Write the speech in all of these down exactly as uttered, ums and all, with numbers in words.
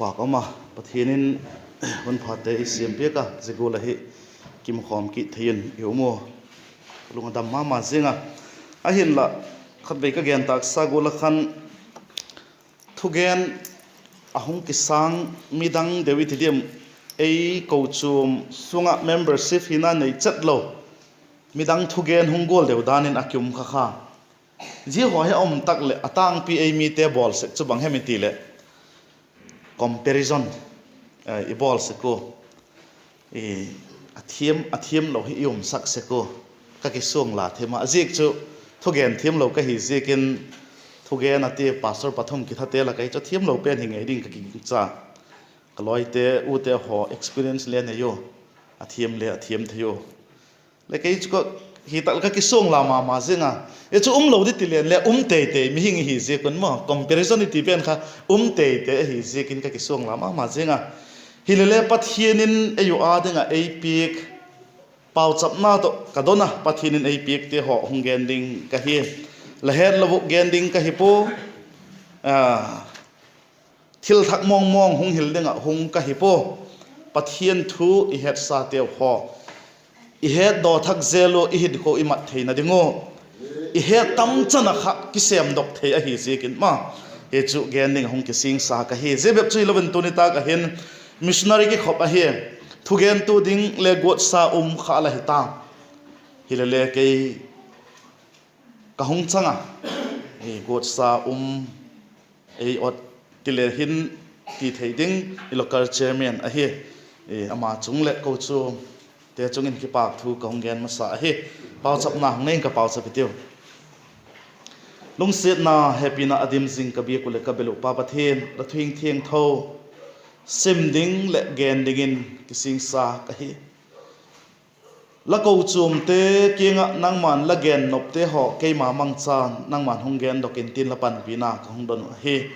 Kipâk um a, Pathian in hun phate i siam piak a, zia gual ahi, kimukhawm kit thei in i um u. Lung a dam ma ma zing a. Ahinla, khatvei ka gen tâksa gual ah khan, thugen a hung kisâng midang deu i ti diam, ei kochuam sung ah membership hina nei chet lo, midang thugen hung gual deu dan in a ki um kha kha. Zia haw hi a um tak leh a tângpi ei mite bawl sek chu bang hem i ti leh, comparison i bawl sek ua, a thiam lo hi i umsak sek ua, ka kisuang la thiam a. A ziak chu thugen thiam lo ka hi ziakin, thugen a ti pastor pathum kithate lak ah chu thiam lo pen hi ngei ding ka kigingcha. Ka lawite, ute haw experience le nei ua, a thiam le a thiam thei ua. Le kei chu ka hi tak leh ka kisuang la ma ma zing a. I chu um lo di ti leng le um tei tei mihing i hi ziak un maw, comparison i ti pen kha um tei tei ahi ziakin ka kisuang la ma ma zing a. Hilele Pathian in ei u â ding ah ei piak pauchapna tawh ka don a, Pathian in ei piakte haw hung gen ding ka hi. La het lo uh gen ding ka hi pua. Thil thak mawng mawng hung hil ding ah hung ka hi pua. Pathian thu i hetsateu haw i hetdaw thak zel ua, i hinkhua i mat theina ding ua, i het tam chan ah kha kisêmdok thei ahi ziakin ma, hi chu gen ding a hung kisingsa ka hi. Zia bep chu hilo in tuni tâk ah hin missionary kikhop ahi, thugentu ding le guatsa um kha la hi ta. Hilele kei ka hung chang a, guatsa um, ei ot ti le hin ti thei ding, i local chairman ahi, ama chung leh kochuamte chung in kipâk thu ka hung gen masa ahi. Pauchapna hung nei ing, ka pauchap i tiu. Lungsiatna hepina a dim zing ka biak uh leh ka bel uh Pa Pathian, la thu thiangtho sim ding leh gen dingin kisingsa ka hi. La kochuamte kiang ah nangma'n la gennopte haw keima mangchan nangma'n hung gendok intin la panpina ka hung don uh ahi.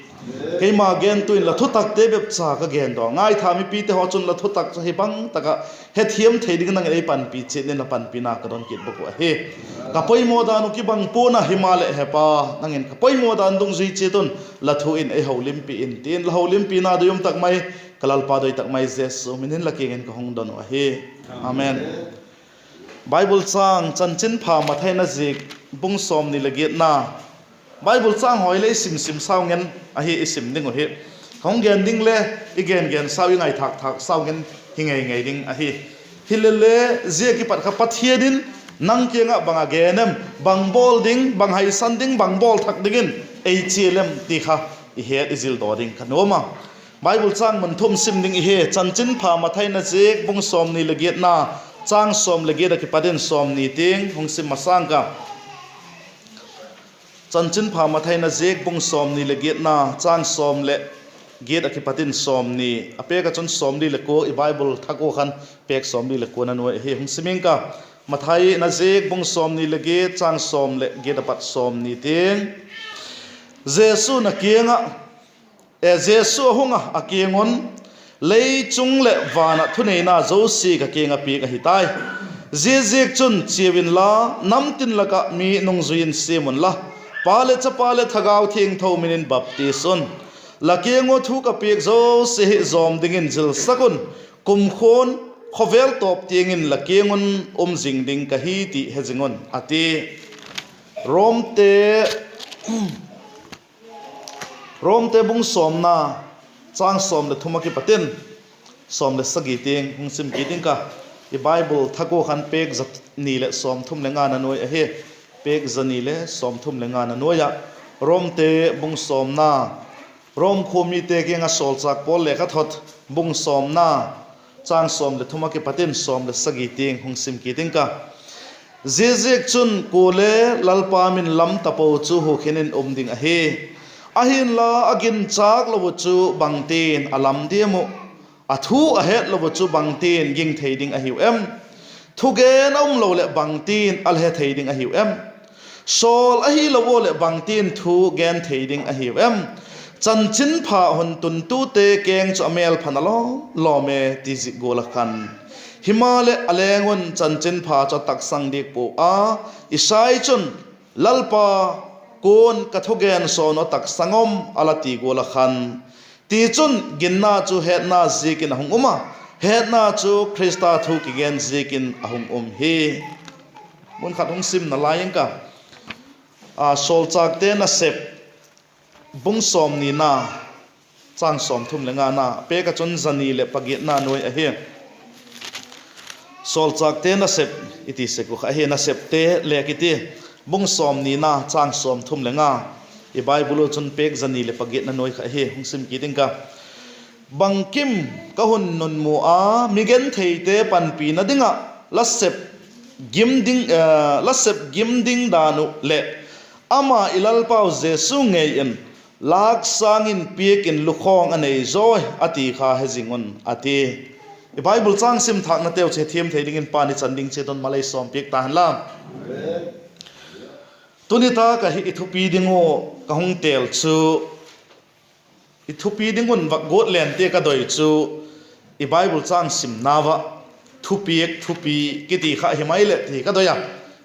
Keima gentu in la thutakte bep cha ka gendaw, ngaitha mipite haw chun la thutak chu hi bang tak ah hethiam thei dingin nang in ei panpi chiat in la panpina ka don kit bawk uh ahi. Ka poimaw dan uh kibang pua'n a, himaleh Hepa, nang in ka poimaw dan dungzui chiat un la thu in ei holimpi intin, la holimpina doi um tak mai, ka Lalpa doi tak mai Jesu min in la kiang in ka hung don uh ahi. Amen. Bible châng, Chanchinpha Mathai in a ziak bung sawmni leh giatna, Bible châng haw le i sim sim sau ngen ahi, i sim ding uh hi. Ka hung gen ding le i gen gen sau, i ngaithâk thâk sau ngen hi ngei ngei ding ahi. Hilele zia kipat kha Pathian in nang kiang ah bang a gen em, bang bawl ding, bang haisan ding, bang bawl thak dingin ei chial em ti kha i het i zildaw ding ka nuam a. Bible châng mun thum sim ding i hi. Chanchinpha Mathai in a ziak bung sawmni leh giatna, châng sawm leh giat ah kipat in sawmni tiang hung sim masang ka. Chanchinpha Mathai in a ziak bung sawmni leh giatna, châng sawm leh giat ah kipat in sawmni, a pêk ah chun sawmli leh kua, i Bible thak ua khan pêk sawmli leh kuana nuai ahi, hung sim ing ka. Mathai in a ziak bung sawmni leh giat, châng sawm leh giat ah pat sawmni tiang. Jesu'n a kiang ah, e, Jesu a hung a, a kiang un, Lei chung leh van ah thuneina zosia ka kiang ah piak ahi tai. Ziaziakchun chiau inla, nam tin lak ah mi nungzui in siam unla, Pa leh Chapa leh Thagau Thiangtho min in baptis un. La kiang ua thu ka piak zosia hi zawm dingin zilsak un, kumkhua'n khawvel tawp tiang in la kiang un um zing ding ka hi ti he zing un, a ti. Romte, Romte bung sawmna, châng sawm leh thum ah kipat in sawm leh sagi tiang hung sim kit ing ka. I Bible thak ua khan pêk za ni leh sawmthum leh ngana nuai ahi. Pêk za ni leh sawmthum leh ngana nuai ah, Romte bung sawmna, Rom khua mite kiang ah sawlchâk Paul lekhathot bung sawmna, châng sawm leh thum ah kipat in sawm leh sagi tiang hung sim kit ing ka. Ziaziakchun kuale Lalpa min lam tapo chu hukhin in um ding ahi. Ahinla, a ginchâk lo uh chu bangtin a lam diam uh? A thu a het lo uh chu bangtin ging thei ding ahiu em? Thugen a um lo leh bangtin a la he thei ding ahiu em? Sawl ahilo ua leh bangtin thu gen thei ding ahiu em? Chanchinpha hun tuntute keng chu a mêlpha na lawm lawm e, ti zik gual ah khan. Himaleh, a leng un chanchinpha chu a taksang diak pua a, Isai chun, Lalpa, kua'n ka thugen sawn uh a taksang um? a la ti gual ah khan, Tichun, ginna chu hetna ziakin a hung um a, hetna chu Khrista thu kigen ziakin a hung um hi. Mun khat hung simna lai ing ka. A, Sawlchâkte Nasep, bung sawmnina, châng sawmthum leh ngana, pêk ah chun zani leh pagiatna nuai ahi. Sawlchâkte Nasep i ti sek uh kha ahi, Nasepte le kiti, bung sawmnina, châng sawmthum leh nga, i Bible ah chun pêk zani leh pagiatna nuai kha ahi, hung sim kit ing ka. Bangkim ka hun nunmu a, mi gentheite panpina ding ah la sep gim ding, eh, la sep gim ding dan uh leh, ama i Lalpau Jesu ngei in, lâk sâng in piak in lukhawng a nei zawi a ti kha he zing un, a ti. I Bible châng sim thâknateu chu hethiam thei dingin Pa'n i chan ding chiat un mal ei sawmpiak ta hen la. Tuni tak ah hi i thupi ding uh ka hung têl chu, i thupi ding un vak guat lente ka doi chu, i Bible châng simna ah thupiak thupi kiti kha hi mai leh ti ka doi a,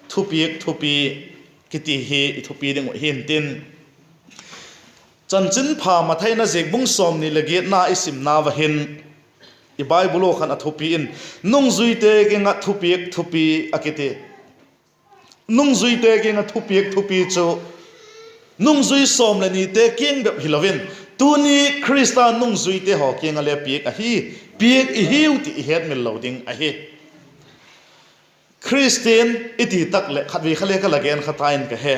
thupiak thupi kiti hi i thupi ding uh hi'ntin, Chanchinpha Mathai na ziak bung sawmni leh giatna i simna ah hin, i Bible ah khan a thupi in, nungzuite kiang ah thupiak thupi a kiti. Nungzuite kiang ah thupiak thupi chu nungzui sawm leh nite kiang bep hilo in, tuni Khrista nungzuite haw kiang ah le piak ahi, piak i hiu ti i hetmil lo ding ahi. Khristian i ti tak leh khatvei kha le ka la gen kha ta in ka he,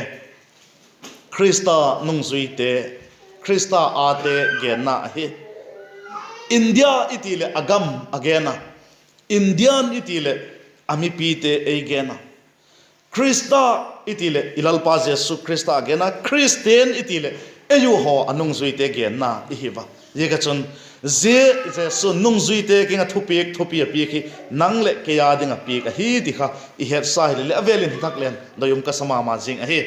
Khrista nungzuite, Khrista ate genna ahi. India i ti leh a gam a gen a, Indian i ti leh a mipite ei gen a, Khrista i ti leh i Lalpa Jesu Khrista a gen a, Khristian i ti leh ei uh haw a nungzuite genna i hiu a. Ziak ah chun, zia Jesu nungzuite kiang ah thupiak thupi a piak hi nang leh kei â ding ah piak ahi ti kha i hetsa hile leh a vêl in hi thak leng doi um ka sa ma ma zing ahi.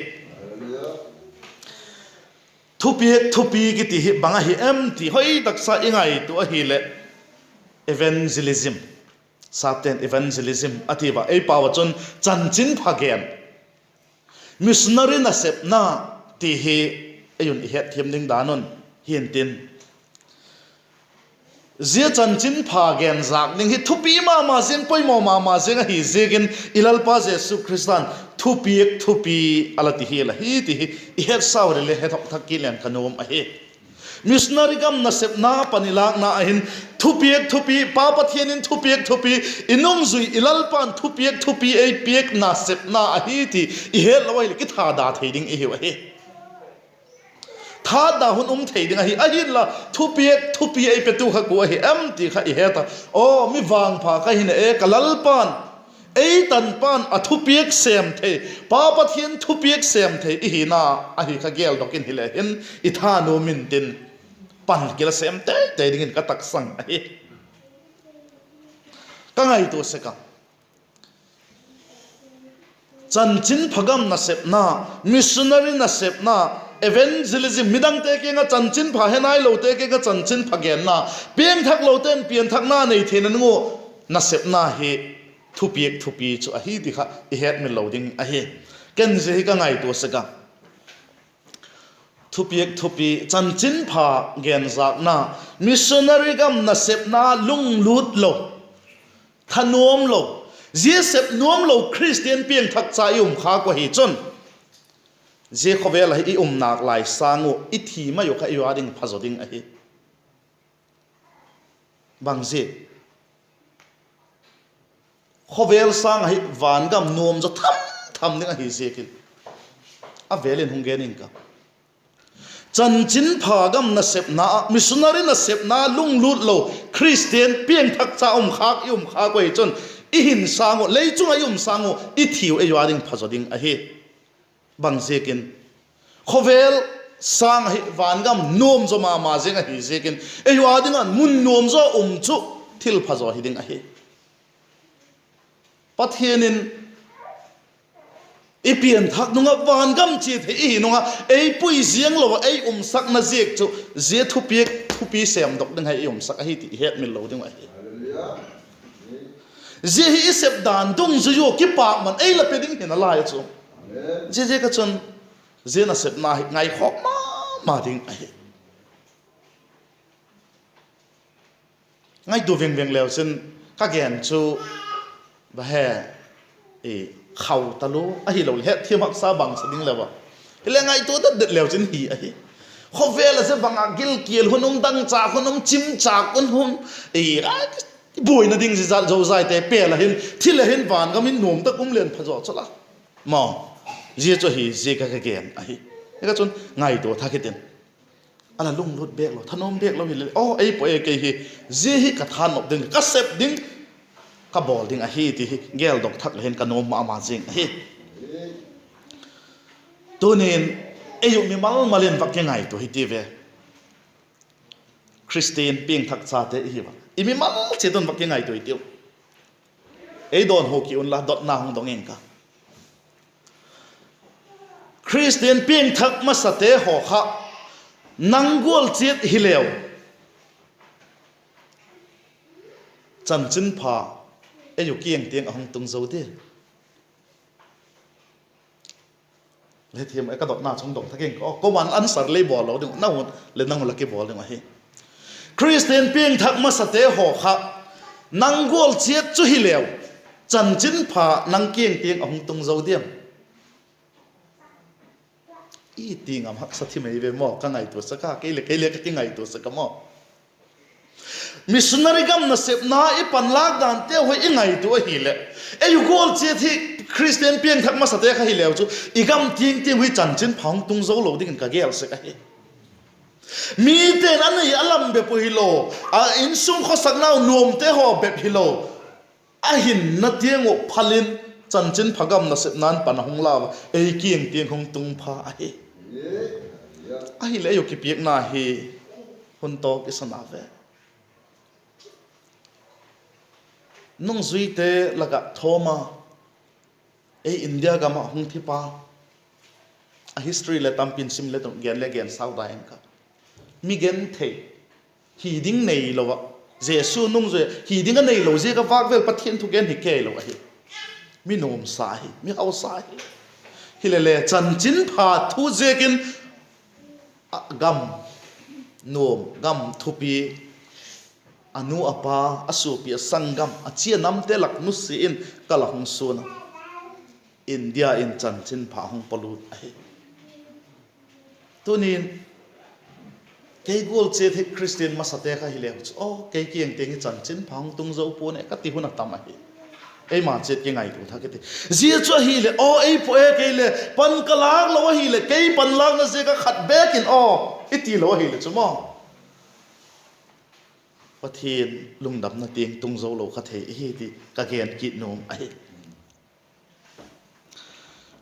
Thupiak thupi kiti hi bang ahi em ti hoi tak sa i ngaitua ahileh, evangelism, sapte'n evangelism a ti ua, ei pau ah chun chanchinpha gen, missionary nasepna ti hi ei un i hetthiam ding dan un hi'ntin, zia chanchinpha gen zâk ding hi thupi ma ma ziang, poimaw ma ma ziang ahi ziakin i Lalpa Jesu Khrista'n thupiak thupi a la ti hial ahi ti hi i hetsau leh le het thak kit leng ka nuam ahi. Missionary gam nasepna pan i lâkna ah hin thupiak thupi, Pa Pathian in thupiak thupi, i nungzui i Lalpa'n thupiak thupi ei piak nasepna ahi ti i hetlo ahileh kithada thei ding i hiu ahi. Thada hun um thei ding ahi, ahinla thupiak thupi ei petu kha kua ahi em ti kha i het a. Aw, mi vangpha ka hi na e, ka Lalpa'n, ei tanpa'n a thupiak sêm thei, Pa Pathian thupiak sêm thei i hina ahi kha geldok in hile hin i thanuam intin, pan kila sêm tei tei dingin ka taksang ahi. Ka ngaitua sek a, chanchinpha gam nasepna, missionary nasepna, evangelism, midangte kiang ah chanchinpha, he nailote kiang ah chanchinpha genna, piangthaklote'n pianthakna nei theina ding uh nasepna hi thupiak thupi chu ahi ti kha i hetmil lo ding ahi. Ken zia hi ka ngaitua sek a, thupiak thupi, chanchinpha genzâkna, missionary gam nasepna lunglût lo, thanuam lo, zia sep nuam lo Khristian piangthak cha i um khâk uh ahi chun, zia khawvel ah i um nâk lai sâng uh i thi mai uh kha ei ua ding phazaw ding ahi. Bangzia? Khawvel sâng ahi van gam nuam zaw tham tham ding ahi ziakin, a vêl in hung gen ing ka, chanchinpha gam nasepna ah, missionary nasepna lunglût lo Khristian piangthak cha um khâk i um khâk uh ahi chun, i hin sâng uh, lei chung ah i um sâng uh i thi uh ei ua ding phazaw ding ahi. Bangziakin? Khawvel sâng ahi van gam nuam zaw ma ma ziang ahi ziakin, ei ua ding ah mun nuam zaw um chu thil phazaw hi ding ahi. Pathian in i pianthak nung ah van gam chia thei i hi nung ah ei pui ziang lo ah ei umsakna ziak chu, zia thupiak thupi sêmdok ding hai i umsak ahi ti i hetmil lo ding uh ahi. Zia hi i sep dan dungzui ua kipakman ei la pe ding hi nalai a chu. Ziaziak ah chun, zia nasepna hi ngaikhawk ma ma ding ahi. Ngaitua veng veng leu chin, ka gen chu, ba he, khau talu ahiloleh hetthiam haksa bangsa ding leu a, hile ngaitua det det leu chin hi ahi. Khawvel ah zia bang ah gilkial hun um, dangchâk hun um, chimchâk hun um, buaina ding zia zat zozaite pêl a hin, thil a hin van gam in nuam tak um leng pha zaw chu la, maw. Zia chu ahi ziak a ka gen ahi. Hi ka chun ngaitua thak hitin. A la lunglut bêk lo, thanuam bêk lo hile, aw ei pua e, kei hi zia hi ka thanop ding, ka sep ding, ka bawl ding ahi ti hi geldok thak le hin ka nuam ma ma zing ahi. Tunin, ei uh mimal mal in vak kingaitua hi ti ve. Khristian piangthak chate i hi a, i mimal chiat un vak kingaitua hi tiu. Ei dawnhu ki unla, dotna hung dong ing ka. Khristian piangthak masate haw kha, nang gual chiat hileu, chanchinpha ei uh kiang tiang a hung tung zo dia? Le thiam, ka dotna chung dong thak ing ka, comment answer lei bawl lo ding, nang uh leh nang uh la kibawl ding ahi. Khristian piangthak masate haw kha, nang gual chiat chu hileu, chanchinpha nang kiang tiang a hung tung zo diam? I ti ngam haksa thim ei ve maw, ka ngaitua sak a, kei le kei le ka kingaitua sak a maw. Missionary gam nasepna i panlâk danteu hi i ngaitua ahileh, ei uh gual chiat hi, Khristian piangthak masate kha hileu chu, i gam tiang tiang hi chanchinpha hung tung zo lo dingin ka gel sek ahi. Mite'n a nei a lam bep uh hilo, a insung khawsaknau nuamte haw bep hilo, a hinna tiang uh phal in, chanchinpha gam nasepna'n pan a hung lau a, ei kiang tiang hung tung pha ahi. Ahileh ei uh kipiakna hi hun tawk i sa na ve. Nungzuite lak ah thawm a, ei India gam ah hung thipa, a history le tampi'n sim le gen le gen sau da ing ka. Mi genthei, hi ding neilo ah, Jesu nungzui hi ding a neilo ziak a vâkvêl Pathian thugen hi kei lo ahi. Mi nuamsa hi, mi hausa hi. Hilele chanchinpha thu ziakin, a gam nuam, gam thupi, a nu a pa, a suapi a sanggam, a chi a namte lak nusia in kal a hung suan a, India in chanchinpha hung pawlut ahi. Tunin, kei gual chiat hi Khristian masate kha hileu chu, aw kei kiang tiang hi chanchinpha hung tung zo pua'n e ka ti hun a tam ahi. Eima chiat kingaitua thak i ti. Zia chu ahileh, aw ei pua e, kei le pan ka lâk lo ahileh, kei panlâkna ziak a khat bêk in aw, i ti lo ahileh chu maw, Pathian lungdamna tiang tung zo lo kha thei ihi ti ka gen kit nuam ahi.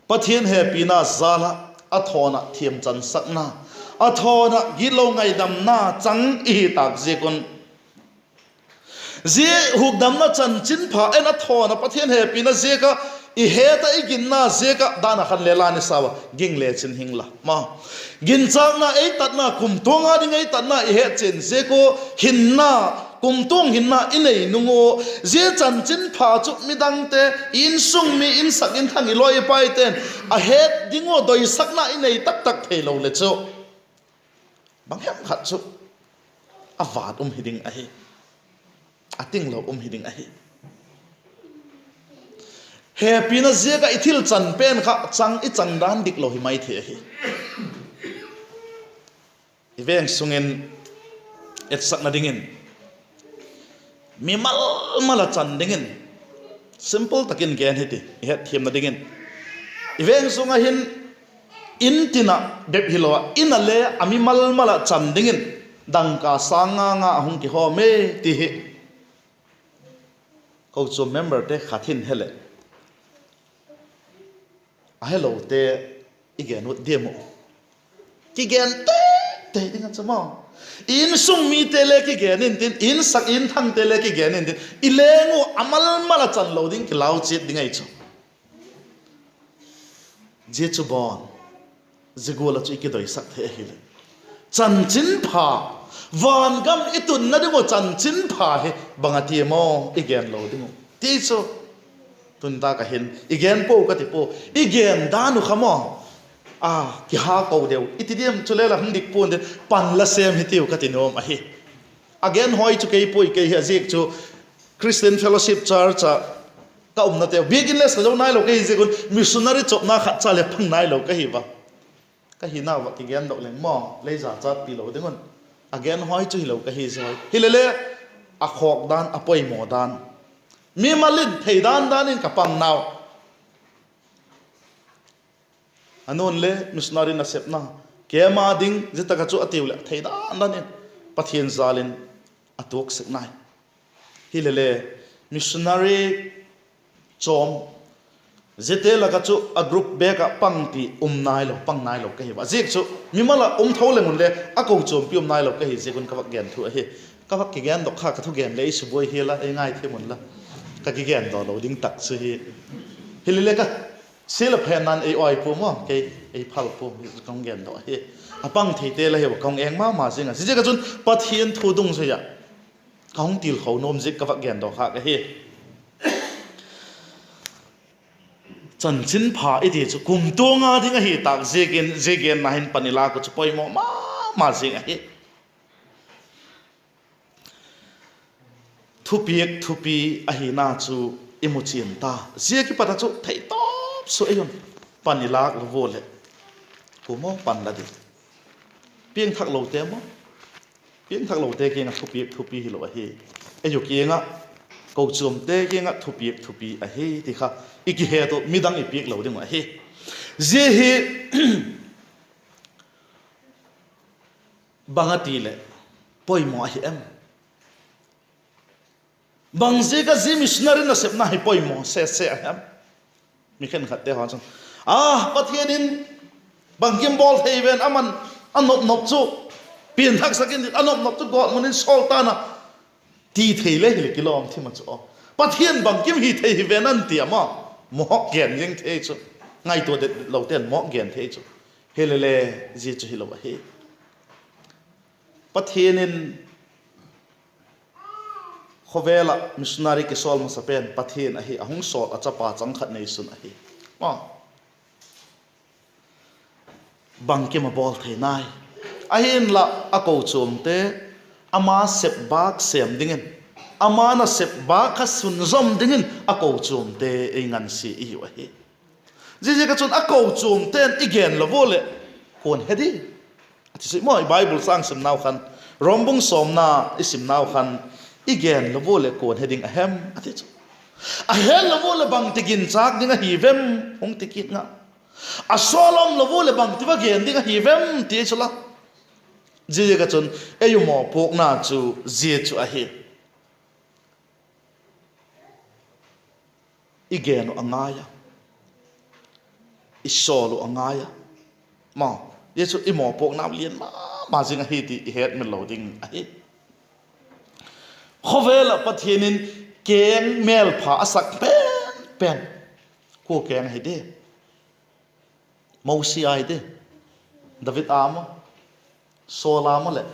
Pathian hepina jal ah, a thawn ah thiamchansakna, a thawn ah gitlo ngaidamna chang ihi tâk ziak un, zia hukdamna chanchinpha en a thawn ah Pathian hepina ziak ah i het ah i ginna ziak ah dan a khan le la ni sau a, ging le chin hing la ma, ginchâkna ei tatna, kumtuang a ding ei tatna i het chian ziak ua hinna, kumtuang hinna i nei nung ua, zia chanchinpha chu midangte, i insung mi, insak inthang, i lawi i paite'n a het ding ua doisakna i nei tak tak theilo leh chu, bang hem khat chu a vât um hi ding ahi, a tinglo um hi ding ahi. Hepina ziak ah i thil chan pen kha chang, i chang dan dik lo hi mai thei ahi. I veng sung in etsakna dingin, mimal mal a chan dingin, simple tak in gen hi ti, i hetthiamna dingin, i veng sung ah hin, in tin ah bep hilo ah, in a le a mimal mal ah chan dingin dangka sâng nga nga a hung kihawm e ti hi kochuam memberte khat hin he leh, a helote i gen ut diam uh? Kigen tei tei ding a chu maw. I insung mite le kigen intin, insak inthangte le kigen intin, i leng uh a mal mal a chan lo ding kilau chiat ding ahi chu. Zia chu bawn, zia gual ah chu i kidoisak thei ahileh, chanchinpha, van gam i tunna ding uh chanchinpha hi bang a ti maw i gen lo ding uh ti chu, tun tâk ah hin i gen pua ka ti pua, i gen dan uh kha maw, a, kiha ko deu i ti diam, chule la hung dik pua'n tin pan la sêm hi tiu ka ti nuam ahi. A gen hoi chu kei puai, kei hi a ziak chu Christian Fellowship Church ah ka umnate biak in le sa zo nailo ka hi ziak un missionary chopna khat cha le pang nailo ka hi a. Ka hinau ah kigendok leng maw lei zachatpi lo ding un, a gen hoi chu hilo ka hi zia hi. Hilele, a khawk dan, a poimaw dan, mimal in thei dan dan in ka pang nau. A nu'n le missionary nasepna, keima ding zia tak ah chu a tiu leh thei dan dan in Pathian jâl in a tuak sek nai. Hilele, missionary chawm, ziate lak ah chu a group bêk ah pang ti um nailo, pang nailo ka hi a. A ziak chu mimal ah um tho leng un le a kochuampi um nailo ka hi ziak un ka vak gen thu ahi. Ka vak kigendok kha, ka thugen le ei subuai hial a, ei ngaithiam unla. Ka kigendaw lo ding tak chu hi. Hilele ka sia la phenna'n ei awi pua maw, kei ei phal pua, ka hung gendaw ahi. A pang theite la hi a, ka hung eng ma ma zing a. Ziaziak ah chun Pathian thu dungzui ah ka hung tilkho nuam ziak ka vak gendaw khâk ahi. Chanchinpha i ti chu kumtuang a ding ahi tâk ziakin, zia genna hin pan i lâk uh chu poimaw ma ma zing ahi. Thupiak thupi ahina chu i mu chian ta. Zia kipat ah chu theitawp sua ei un, pan i lâk lo ua leh, kuamaw pan la ding? Piangthaklote maw? Piangthaklote kiang ah thupiak thupi hilo ahi. Ei uh kiang ah, kochuamte kiang ah thupiak thupi ahi ti kha i kihet uh, midang i piak lo ding uh ahi. Zia hi bang a ti leh poimaw ahi em? Bang ziak ah zia missionary nasepna hi poimaw sese a hem? Mi khenkhatte haw chun, a, Pathian in bangkim bawl thei ven, aman a nop nop chu pianthaksak in, a nop nop chu gawtmun in sawl ta'n a, ti thei le hileh kilawm thim a chu aw. Pathian bangkim hi thei hi ven an ti a maw? Mawk gen zing thei chu. Ngaitua det lote'n mawk gen thei chu. Hilele, zia chu hilo ahi. Pathian in khawvel ah missionary kisawl masa pen Pathian ahi, a hung sawl a chapa chang khat neisun ahi. Bangkim a bawl thei nai. Ahinla a kochuamte ama sep bâk sêm dingin, ama nasep bâk kha sunzawm dingin a kochuamte ei ngansia i hiu ahi. Ziaziak ah chun a kochuamte'n i gen lo ua leh kua'n he di? A ti sek maw, i Bible châng simnau khan, Rom bung sawmna i simnau khan, i gen lo ua leh kua'n he ding a hem a ti chu. A het lo ua leh bangti ginchâk ding ahi vem? Hung ti kit nga. A sawlawm lo ua leh bangti va gen ding ahi vem ti chu la. Ziaziak ah chun ei u mawpuakna chu zia chu ahi. I gen uh a ngai a, i sawl uh a ngai a, ma, zia chu i mawpuakna lian ma ma zing ahi ti i hetmil lo ding ahi. Khawvel ah Pathian in keng mêlpha a sak pen pen, kua keng ahi di? Mosi ahi di, David a maw, Saul a maw leh,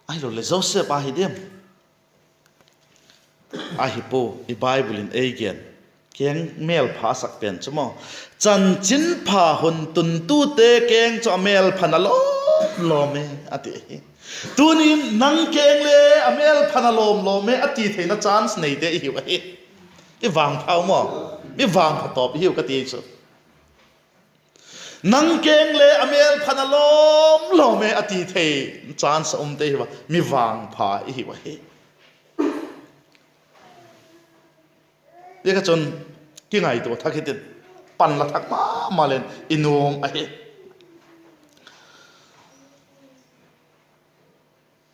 ahiloleh Joseph ahi diam? Ahi pua, i Bible in ei gen, keng mêlpha a sak pen chu maw, chanchinpha hun tuntute keng chu a mêlpha na lawm lawm e, a ti ahi. Tuni'n nang keng le a mêlpha na lawm lawm e a ti theina chance neite i hiu ahi. I vangpha u maw, mi vangpha tawp i hiu ka ti chu. Nang keng le a mêlpha na lawm lawm e a ti thei chance a umte i hiu a, mi vangpha i hiu ahi. Zia kha chun kingaitua thak hitin, pan la thak ma ma leng i nuam ahi.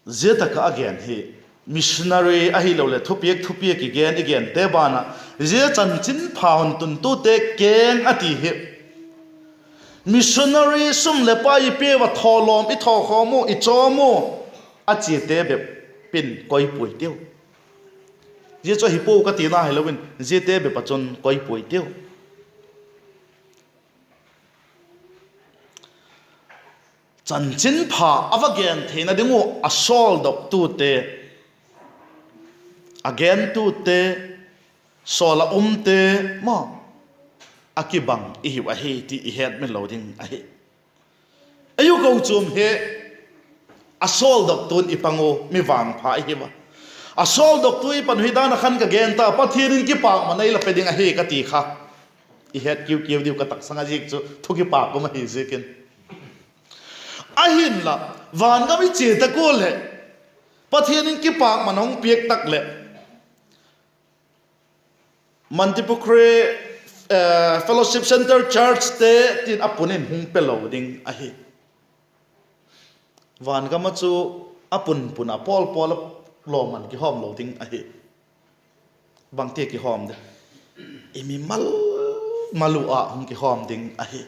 Zia tak ah a gen hi missionary ahiloleh thupiak thupi a kigen i gente ban ah, zia chanchinpha hun tuntute keng a ti hi missionary sum leh pai i piau a, thawlawm i thawkhawm u, i chawm u, a chiate bep in koi puai tiu. Zia chu ahi pua ka tina hilo in, ziate bep ah chun koi puai tiu. Chanchinpha a va gen theina ding uh a sawldoktute, a gentute, sawl ah umte maw, a kibang i hiu ahi ti i hetmil lo ding ahi. Ei u kochuam hi A sawldoktu'n i pang u, mi vangpha i hi a. A sawldoktu i pan u hi dan ah khan ka gen ta, Pathian in kipakman ei la pe ding ahi ka ti kha. I het kiu kiu diu ka taksang a, ziak chu thu kipak um ahi ziakin. Ahinla, vangam i chia tak ua leh, Pathian in kipakman hung piak tak leh, Mantripukhri, eh, Fellowship Centre Churchte tin a pun in hung pe lo ding ahi. Vangam ah chu a pun pun a pawl pawl a lawman kihawm lo ding ahi. Bangti a kihawm de? I mi mal mal u ah hung kihawm ding ahi.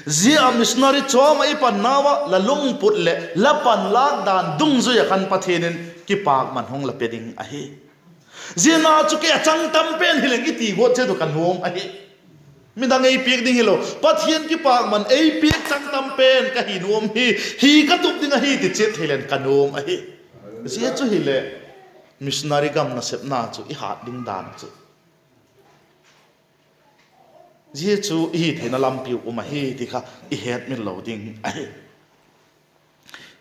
Zia ah missionary chawm ah i pannau ah la lungput leh la panlâk dan dungzui ah khan Pathian in kipakman hung la pe ding ahi. Zia na chu kei a chang tam pen hileng i ti guat chiat uh ka nuam ahi. Midang ei piak ding hilo, Pathian kipakman ei piak chang tam pen ka hi nuam hi, hi ka tup ding ahi ti chiat thei leng ka nuam ahi. Zia chu hileh, missionary gam nasepna chu i hât ding dan chu, zia chu i hi theina lampi uh um ahi ti kha i hetmil lo ding ahi.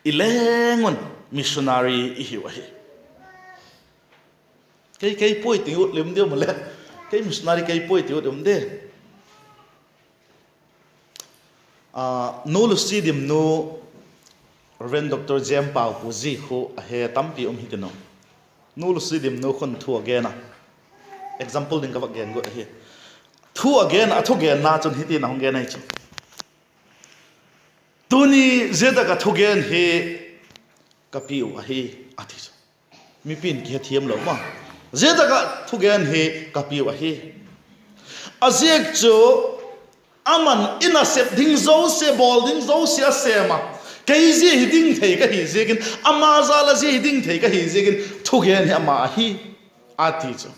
I leng un missionary i hiu ahi. Kei, kei puai ti ut lim diam le. Kei missionary kei puai ti ut um de. Ah, Nu Lucy Dimnu, Reverend Doctor Jem Paupu zi khu a he tampi um hitin uh. Nu Lucy Dimnu khun thu a gen a. Example ding ka vak gen guat ahi. Thu a gen, a thugenna chun hitin a hung gen ahi chu. Tuni zia tak ah thugen hi ka piu ahi, a ti chu. Mipi'n kihethiam lo ma. Zia tak ah thugen hi ka piu ahi. A ziak chu, aman i nasep ding zosia, bawl ding zosia a sêm a. Kei zia hi ding thei ka hi ziakin, ama jal ah zia hi ding thei ka hi ziakin, thugen hi ama ahi, a ti chu.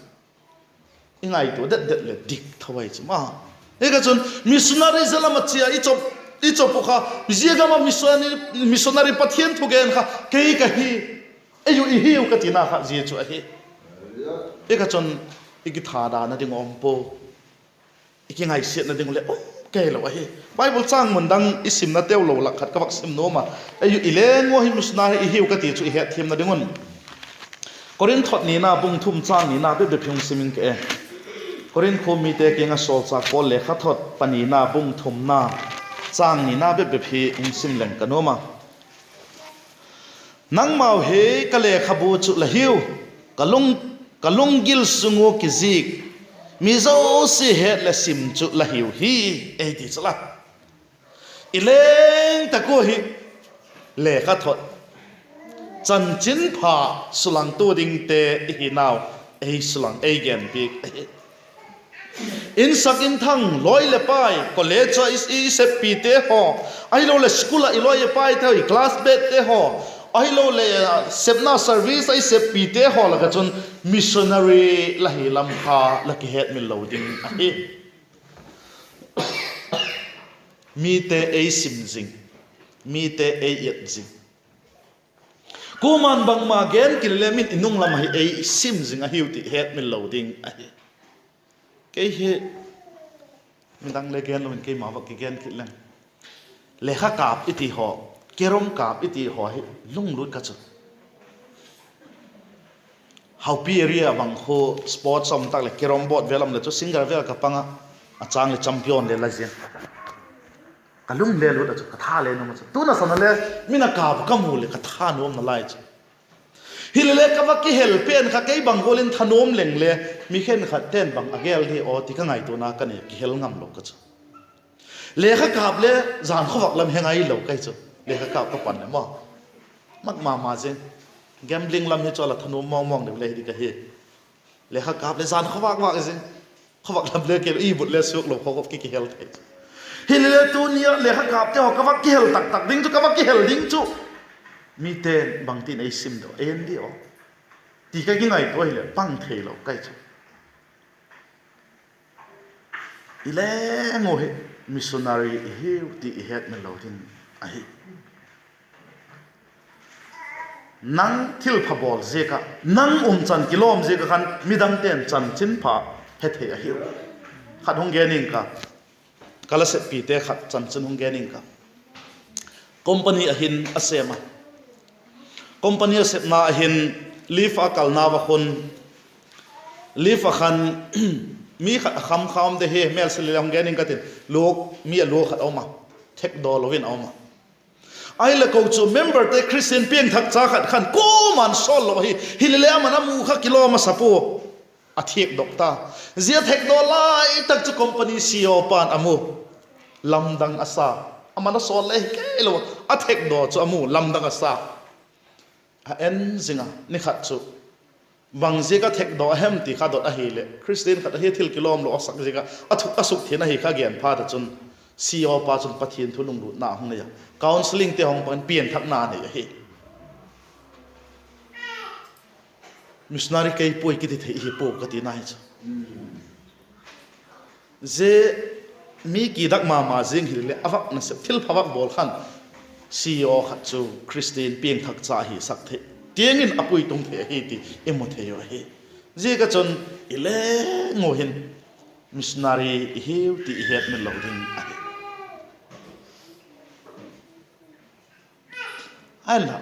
I ngaitua det det leh dik tho ai chu ma. Hi kha chun missionary zia lam ah chia i chop, i chop uh kha, zia gam ah missionary, missionary Pathian thugen kha kei ka hi, ei u i hiu ka tina kha zia chu ahi. Hi kha chun i kithadana ding um pua, i kingaisiatna ding uh leh um kei lo ahi. Bible châng mun dang i simna teu lo lak khat ka vak sim nuam a. Ei u i leng ua hi missionary i hiu ka ti chu i hetthiamna ding un, Korinth thot nina bung thum châng nina bep bep hi hung sim ing ka e. Korinth khua mite kiang ah sawlchâk Paul lekhathot panina bung thumna châng nina bep bep hi hung sim leng ka nuam a. Nangmau hi ka lekhabu chu la hiu, ka lung, ka lunggil sung ua kizik, mi zosia het leh sim chu la hiu hi, ei ti chu la. I leng tak ua hi lekhathot, chanchinpha sulangtu dingte i hinau, ei sulang, ei genpiak ahi. Insak inthang, lawi leh pai, college ah i, i seppite haw, ahiloleh school ah i lawi i paite haw, i classmate te haw, ahiloleh sepna service ah i seppite haw lak ah chun missionary la hi lam kha la kihetmil lo ding ahi. Mite ei sim zing, mite ei et zing. Kuama'n bangma gen kit le min i nung lam ah hi ei sim zing ahiu ti hetmil lo ding ahi. Kei hi midang le gen lo in keima vak kigen kit leng, lekha kâp i ti haw, carrom kâp i ti haw hi lunglut ka chu. Haupi area bang khu sports a um tak leh carrom board vel a um leh chu single vel ka pang ah, a châng leh champion le la zing. Ka lung le lut a chu, ka tha le nuam a chu. Tuna san a le min a kâp ka mu leh ka tha nuam nalai chu. Hilele ka va kihel pen kha kei bang gual in thanuam leng le, mi khenkhatte'n bang a gel di aw ti ka ngaituana ka nei, kihel ngam lo ka chu. Lekha kâp le jan khawvak lam he ngai lo ka hi chu. Lekha kâp ka pan le maw, mak ma ma zing. Gambling lam hi chu a la thanuam mawng mawng deu le hi di ka hi. Lekha kâp le jan khawvak vak zing. Khawvak lam le kei lo, i but le suak lo, khawvak ki kihel thei chu. Hilele tuni ah lekha kâpte haw ka va kihel tak tak ding chu, ka va kihel ding chu, mite'n bangtin ei sim diu, ei en diu aw ti ka kingaitua hileh pang theilo ka hi chu. I leng u hi missionary i hiu ti i hetmil lo ding ahi. Nang thilpha bawl ziak ah, nang umchan kilawm ziak ah khan midangte'n chanchinpha hethei ahiu. Khat hung gen ing ka, ka la seppite khat chanchin hung gen ing ka. Company ah hin a sêm a, Company a sepna a hin lift a kalna va khun, lift a khan mi khat a kham kha um de hi, mêlsia le hung gen ing ka tin, luak, mi a luak khat a um a, thekdaw lo in a um a. Ahileh kochuam memberte Khristian piangthak cha khat khan kuama'n sawl lo ahi, hilele ama'n a mu kha kilawm a sa pua, a thiakdok ta. Zia thekdaw lai tak chu company C E O pa'n a mu, lamdang a sa. Ama'n a sawl le hi kei lo a, a thekdaw chu a mu, lamdang a sa. A en zing a, ni khat chu bang ziak a thekdaw a hem ti kha dot ahileh, Khristian khat ahi, thil kilawm lo a sak ziak ah a suk thian ahi kha gen phat ah chun, C E O pa chun Pathian thu lunglutna hung nei a, counselling te hung pang in pianthakna nei ahi. Missionary kei puai kiti thei hi pua ka tina hi chu. Zia mi kidak ma ma zing hileh a vak nasep thilpha vak bawl khan, C E O khat chu Khristian piangthak cha ahi sak thei, tiang in a pui tung thei ahi ti i mu thei u ahi. Ziak ah chun i leng u hin missionary i hiu ti i hetmil lo ding ahi. Ahinla,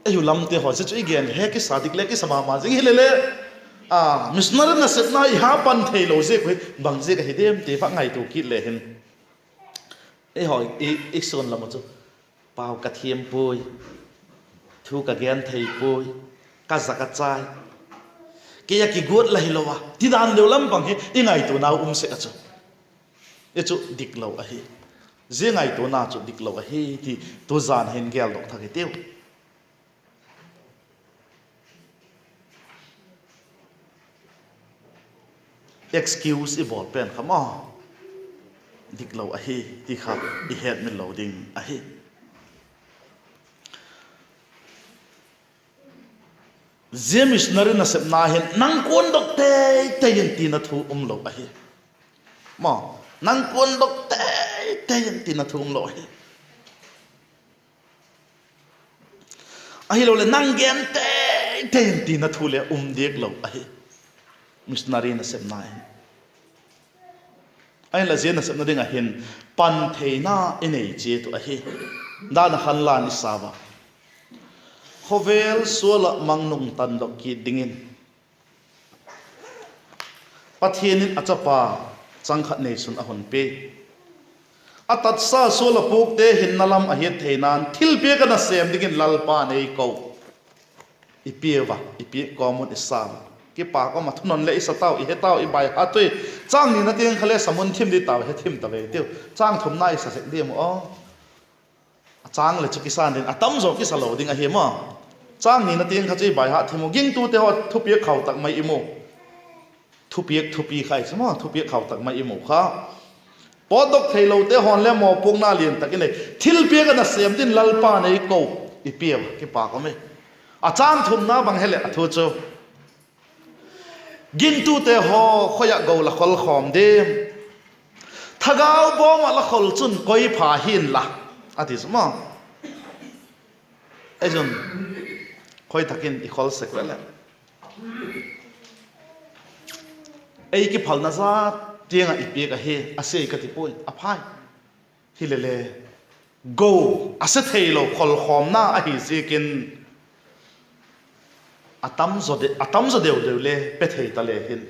ei u lamte haw zia chu i gen he kisa dik le kisa ma ma zing hilele, missionary nasepna i ha pan theilo ziak uh hi bang ziak ahi diam ti vak ngaitua kit le hin, eihaw i, i suan lam ah chu, pau ka thiam puai, thu ka gen thei puai, ka za ka chai, kei a kiguat la hilo a ti dan deu lam bang hi i ngaituanau um sek a chu, i chu diklo ahi. Zia ngaituana chu diklo ahi ti tuzan hin geldok thak hitiu. Excuse i bawl pen kha maw, diklo ahi ti kha i hetmil lo ding ahi. Zia missionary nasepna hin nang kuandok tei tei in tina thu umlo ahi. Maw, nang kuandok tei tei in tina thu umlo ahi. Ahiloleh nang gen tei tei in tina thu le um diak lo ahi, missionary nasepna hin. Ahinla zia nasepna ding ah hin pan theina i nei chiat uh ahi. Dan a khan lan i sa ua, khawvel sual ah mangnung tandok kit dingin Pathian in a chapa chang khat neisun a hun pia. A tatsa sual a pûkte hinna lam a hiat theina'n thilpiak a nasêm dingin Lalpa'n ei ko. I pia ua, i piak kawm un i sa ua, kipâk um a, thunon leh i sa tau, i he tau, i baihat ui. Châng nina tiang kha le samun thim di tau, he thim ta ve tiu. Châng thumna i sa sek diam aw. A châng leh chu kisan ding, a tam zaw kisa lo ding ahi maw. Châng nina tiang kha chu i baihat thim u, gingtute haw thupiak khau tak mai i mu. Thupiak thupi kha i chu maw, thupiak khau tak mai i mu kha. Pawtdok theilote haw'n le mawpuakna lian tak i nei. Thilpiak a nasêm din Lalpa'n ei ko. I pia ua, kipâk um e. A châng thumna bang he leh a thu chu, gingtute haw khoi ah go la khol khawm diam? Thagau bawm ah la khol chun koi pha hi'n la, a ti chu maw. Ei chun khoi tak in i khol sek ve leh, ei kiphalna zat tiang ah i piak ahi, a sia ka ti puai, a phai. Hilele, go a se theilo kholkhawmna ahi ziakin, a tam zaw de-, a tam zaw deu deu le pe thei ta le hin,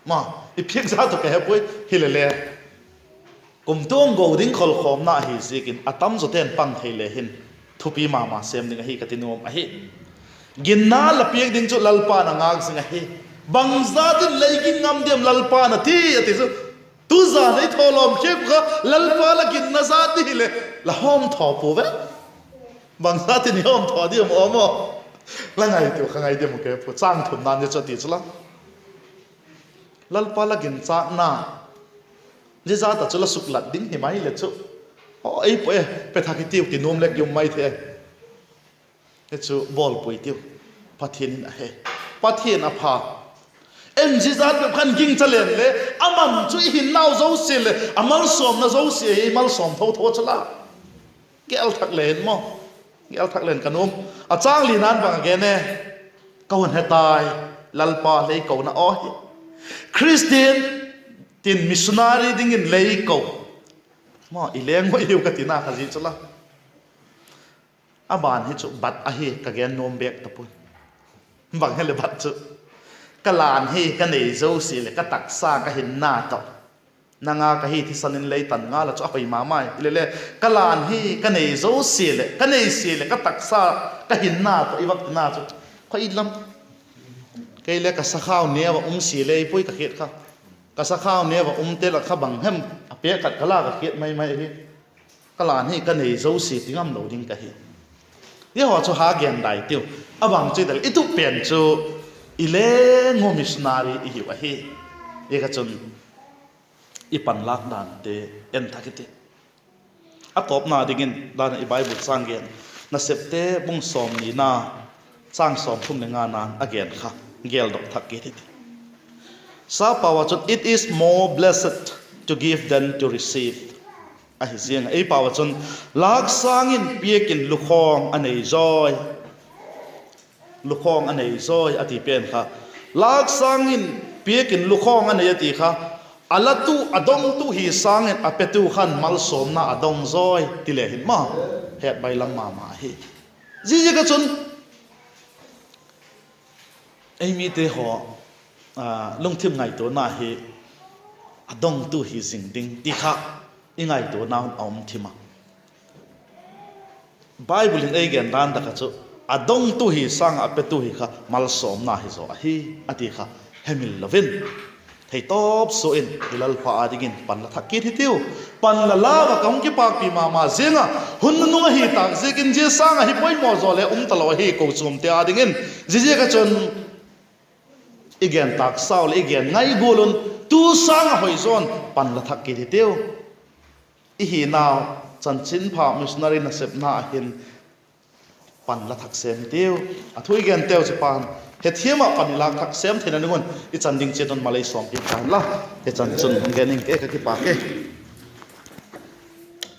ma, i piak zat u ka he puai, hilele, kumtuang go ding kholkhawmna ahi ziakin a tam zawte'n pang thei le hin, thupi ma ma sêm ding ahi ka ti nuam ahi. Ginna la piak ding chu Lalpa'n a ngâk zing ahi. Bangzat in lei ging ngam diam Lalpa'n a ti, a ti chu. Tuzan ei thawlawm khiak kha, Lalpa la ginna zat di hileh, la hawmthaw pua ve. Bangzat in i hawmthaw diam aw maw? La ngaitua kha ngai diam u ka he puai, châng thumna'n zia chu a ti chu la. Lalpa la ginchâkna, zia zat ah chu la suklat ding hi mai leh chu, aw, ei pua e, pe thak hi tiu ti nuam leh ki um mai thei. Hi chu bawl pui tiu. Pathian in a he. Pathian a pha. Em, zia zat bep khan gingcha leng le, ama'n chu i hinnau zosia leh a malsawmna zosia hi malsawm tho tho chu la. Gel thak le hin maw, gel thak le hin ka nuam. A châng lina'n bang a gen e? Ka hun he tai, Lalpa lei kona aw hi. Khristian tin missionary dingin lei ko. Maw, i leng maw i hiu ka tina kha zia chu la. A ban hi chu bat ahi ka gen nuam bêk ta puai. Bang hileh bat chu, ka lan hi ka nei zosia leh ka taksa ka hinna tawh, nang â ka hi thisan in lei tan ngal a chu a hoi ma mai. Hilele, ka lan hi ka nei zosia leh, ka neisia leh ka taksa ka hinna tawh i vak tina chu, khoi lam, kei le ka sakhau neu ah um sia le i puai ka hiat kha. Ka sakhau neu ah umte lak kha bang hem a pêk khat ka la ka hiat mai mai ahi. Ka lan hi ka nei zosia ti ngam lo ding ka hi. Ziahaw chu ha gen dai tiu. A bang chu i del i tup pen chu, i leng u missionary i hiu ahi. Zia kha chun i panlâk dante en thak i ti. A tawpna dingin dan ah i Bible châng gen, Nasepte bung sawmnina, châng sawmthum leh ngana a gen kha, geldok thak kit i ti. Sapau ah chun, It is more blessed to give than to receive. Ahi ziang ah ei pau ah chun, lâk sâng in piak in lukhawng a nei zawi, lukhawng a nei zawi a ti pen kha, lâk sâng in piak in lukhawng a nei a ti kha, a latu a dongtu hi sâng in a petu khan malsawmna a dong zawi ti le hin ma, het bailam ma ma hi. Ziaziak ah chun ei mite haw lungthim ngaituana hi a dongtu hi zing ding ti kha i ngaituana hun a um thim a. Bible in ei gen dan tak ah chu, a dongtu hi sâng ah a petu hi kha malsawmna hi zaw ahi, a ti kha hemil lo in, theitawp sua in i Lalpa â dingin panla thak kit hitiu. Panla lau ah ka hung kipâkpi ma ma ziang a, hun nunung ahi tâk ziakin zia sâng ah hi poimaw zaw le um talo ahi kochuamte â dingin. Ziaziak ah chun i gen tâksau leh i gen ngai gual un, tu sâng ah hoi zaw in panla thak kit hitiu. I hinau chanchinpha missionary nasepna ah hin panla thak sêm hitiu. A thu i genteu chu pan hethiam ah pan i lâk thak sêm theina ding un i chan ding chiat un malei sawmpiak ta hen la. Hichan chun gen ing ke, ka kipâk e.